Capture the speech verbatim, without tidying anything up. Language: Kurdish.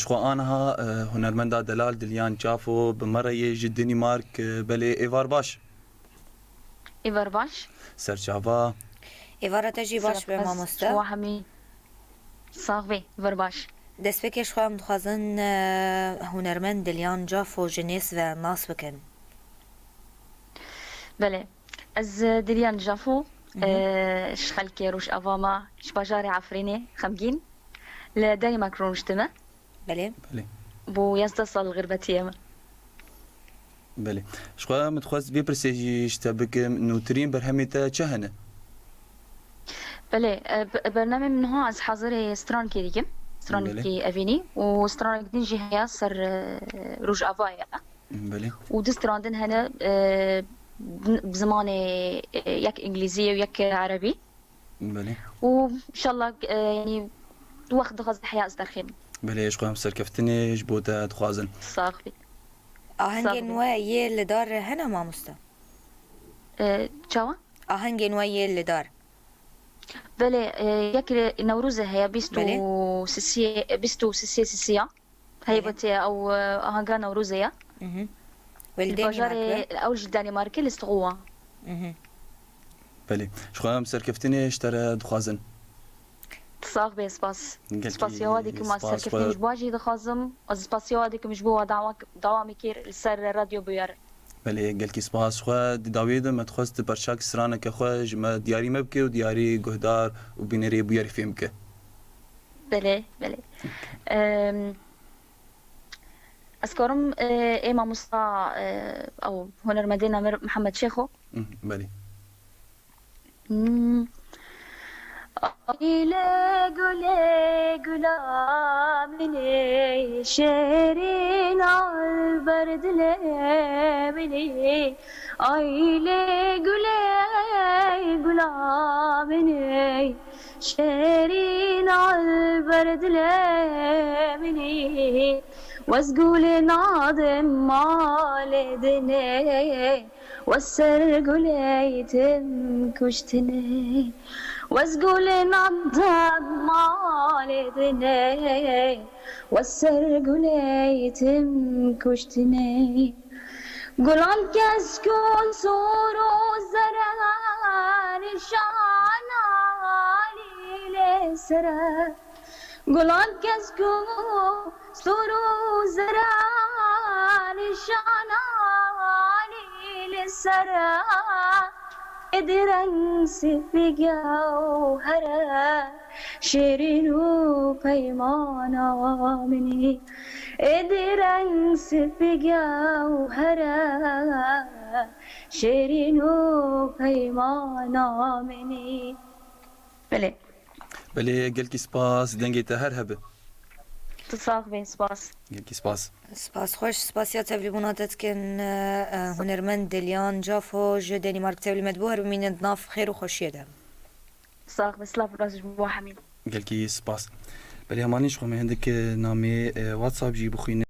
Xwe aniha, e, hunermenda delal Dilyan Çafo bi me re yê ji Danimark, e, belê êvar baş. Êvar baş. Serçava. Êvara te jî baş be, mamoste. Ji we hemî. Sax bê, êvar baş. Destpêkê ji xwe em dixwazin, e, hunermend Dilyan Çafo ji nêz ve nas bikin. Belê. Ez, e, Dilyan Çafo, Mhm. e, ji xelkê Rojava me, ji bajarê Efrînê, xemgîn. Li Danimark rûniştime. Belê. Belê. Bo yazdeh sal li xirbetiyê me. Belê. Ji xwe min dixwest vê pirsê jî ji te bikim, nûtirîn berhemê te çi hene? Belê, e, b-, bernameyê min niha ez hazirê strankê dikim. Belê. Strankê evînî û stranek din jî heye ser, e, Rojavayê. Belê. Û du strandin hene, e, bi zimanê, e, yek îngilîzî û yek erebî. Belê. Û înşallah, e, yanî wext dixwaze heya ez derxînim. Belê, ji xwe em serkeftinê ji bo te dixwazin. Sax bî. Ahengên we yê li dar hene, mamoste? E, çawa? Ahengên we yê li dar. Belê, e, yek li Newrozê heye, bîst û sisê, bîst û sisê sisiya. Heyvetiye ew, e, ahanga Newrozê ye. Mhm. Li bajarê, ew ji Danimarkê, li Stockholm. Mhm. Belê. Ji xwe em serkeftinê ji te re dixwazin. Sax bê, spas. Gelkî spasiya we dikim, ez serkeftin ji bo jî dixwazim. Ez spasiya we dikim ji bo we dawa-, dawamê kir li ser radyo bûyer. Belê, gelkî spas. Xwe di dawiyê de me dixwest perçak straneke xwe ji me diyarî me bike û diyarî guhdar û bînerê bûyerî fêm bike. Belê, belê. Em, ez karim, e, ê mamosta, e, ew hunermendê namir Mihemed Şêxo. Hı, belê. Hmm. Ay lê gulê gula min ê, şêrîn al ber dilê min ê. Ay lê gulê gula min ê, şêrîn al ber dilê min ê. Wez gulê nadim malê dinê. Wez ser gulê tim kuştinê. Wez gulê nadim malê dinê. Wez ser gulê tim kuştinê. Gulan kesk û sor û zere nîşana lîlê sere. Gulan kesk û sor û zere nîşana lîlê sere. Êdî reng sipî gewhere, şêrîn û peymana min î. Êdî reng sipî gewhere, şêrîn û peymana min î. Belê. Belê, gelkî spas, dengê te her hebe. Tu sax bê, spas. Gelkî spas. Spas xweş, spasiya tevlîbûna te dikin, e, e, hunermend Dilyan Cafo ji Denîmark tevlî me dibû, her bimînin di nav xêr û xweşiyê de. Sax be, silav û rast ji bo hemî. Gelkî spas. Belê, hemanî ji xwe me hindik, e, namê, e, WhatsApp jî bixwîne.